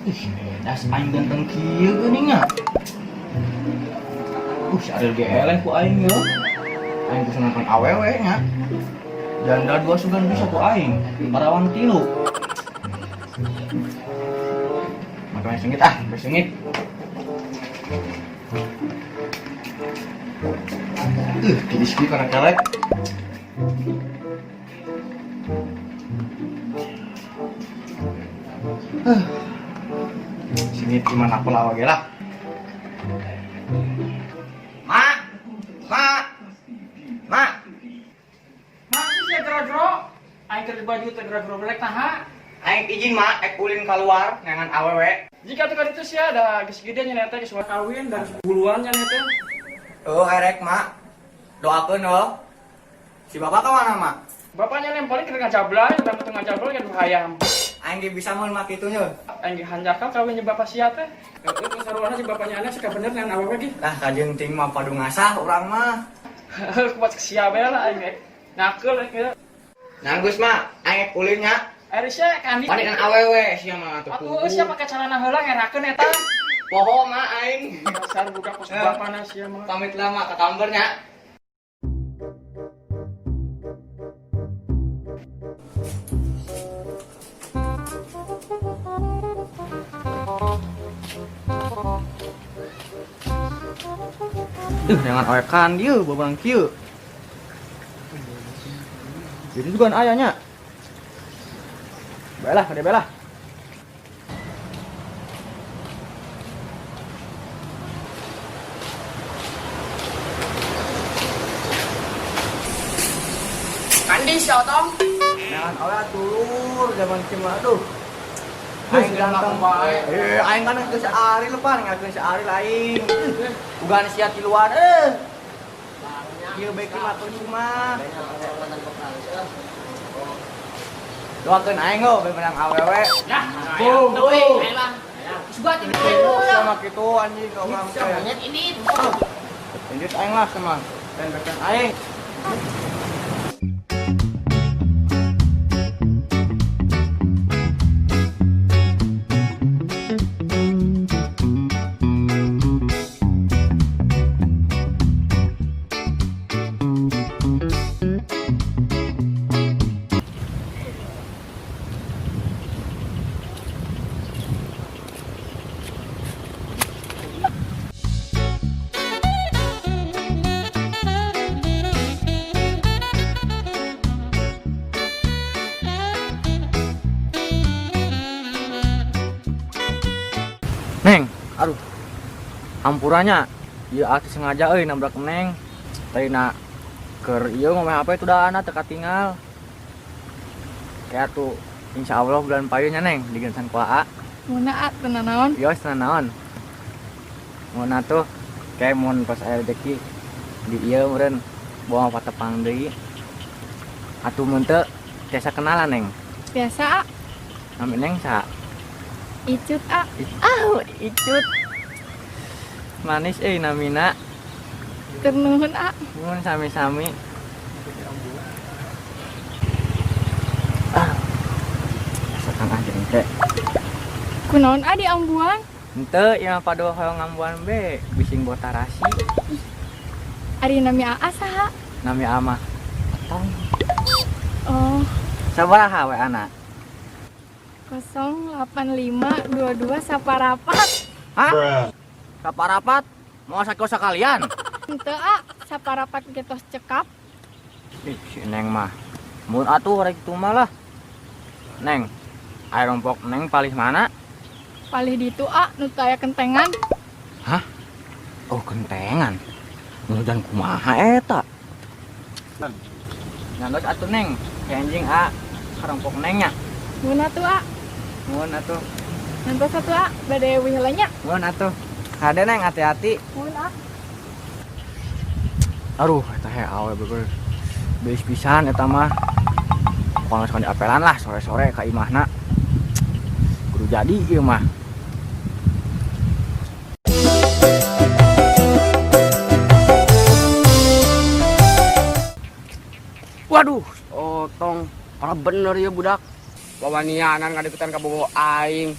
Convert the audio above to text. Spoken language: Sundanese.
Ih, das aing ganteng kieu geuning nya. Si Ariel ge eleh ku aing ye. Aing geus nonton awewe nya. Janda dua sugan bisa ku aing. Parawan tilu. Makanya sengit ah, sengit. Tiis kieu kana kelek. Sengit gimana aku lawa ge lah. Ma! Ma! Ma! Masih sia gero-gero. Aing keur baju teh gero-gero belek naha. Aing izin ma, ek ulin keluar ngangan awewe. Jika tuh kan itu sia ada geus gede nya teh geus kawin dan buluan nya teh. Oh, erek ma. Doakeun heuh. Si bapak ka mana ma? Bapaknya lem paling keur ngajablay, udah teu ngajablay kan hayam. Aing ge bisa mun mak kitu nya. Aing ge hanjakal kawin jeung bapak sia teh. Heeh, terus saruana jeung bapaknya aneh suka bener ngan awewe ge. Lah kajeun ting mah padu ngasah urang mah. Heuh, kuat sia bae lah aing ge. Ngakeul rek ge. Nanggus ma, aing ek ulin nya. Ari sia kandi. Panik kan awewe sia mah atuh. Atuh sia pake celana heula ngerakeun eta. Poho ma aing. Dasar buka kos bapana sia mah. Pamit lah ma ke kamar nya. Jangan oekan dieu babang kieu. Jadi juga ayahnya. Baiklah, ada baiklah. Kandi sia otong. Jangan oe tulur zaman cima aduh. Aing ganteng bae. Aing kan geus ari lepan ngakeun si Ari lain. Ugan sia tiluan eh. Ieu bae mah percuma. Doakeun aing oh bae menang awewe. Nah, Boom. Sugan ini Sama kitu anjing ka urang teh. ini. Lanjut aing lah sama. Dan bekan aing. Neng, aduh. Ampurannya, ieu atuh sengaja euy nabrak Neng. Tadi na keur ieu ngomong HP itu dah anak teu katingal. Kayak tuh insya Allah bulan payunya Neng digensan ku AA. Mun A teu nanaon? Yo teu nanaon. Mun atuh kayak mun pas aya rezeki di ieu meureun bawa patepang deui. Atuh mun teu tiasa kenalan Neng. Biasa A. Nami Neng saha? Icut A. Ah, Icut. Manis euy namina. Tur nuhun A. Nuhun sami-sami. Ah. Asakan ah jeung teh. Kunaon A diambuan? Henteu, ieu mah padu hoyong ngambuan be, bising botarasi. Ari nami AA saha? Nami A mah Otong. Oh. Sabaraha we anak? 085 22 saparapat. Hah? Saparapat? Mau sakit sekalian? Henteu A, saparapat ge tos cekap. Ih, si Neng mah. Mun atuh rek kitu mah lah. Neng, air rompok Neng palih mana? Palih ditu A, nu teu aya kentengan. Hah? Oh, kentengan. Nu hujan kumaha eta? Nanggeus atuh Neng, anjing A, karompok Neng nya. Mun atuh A. Mun atuh. Nantos atuh A, bade eueuh heula nya. Mun atuh. Hade Neng, hati-hati. Mun A. Aduh, eta he awe bener. Beus pisan eta mah. Pokona sok diapelan lah sore-sore ka imahna. Kudu jadi ieu mah. Waduh, otong. Parah bener ya budak. Wawanianan ngadeukeutan kabogoh aing.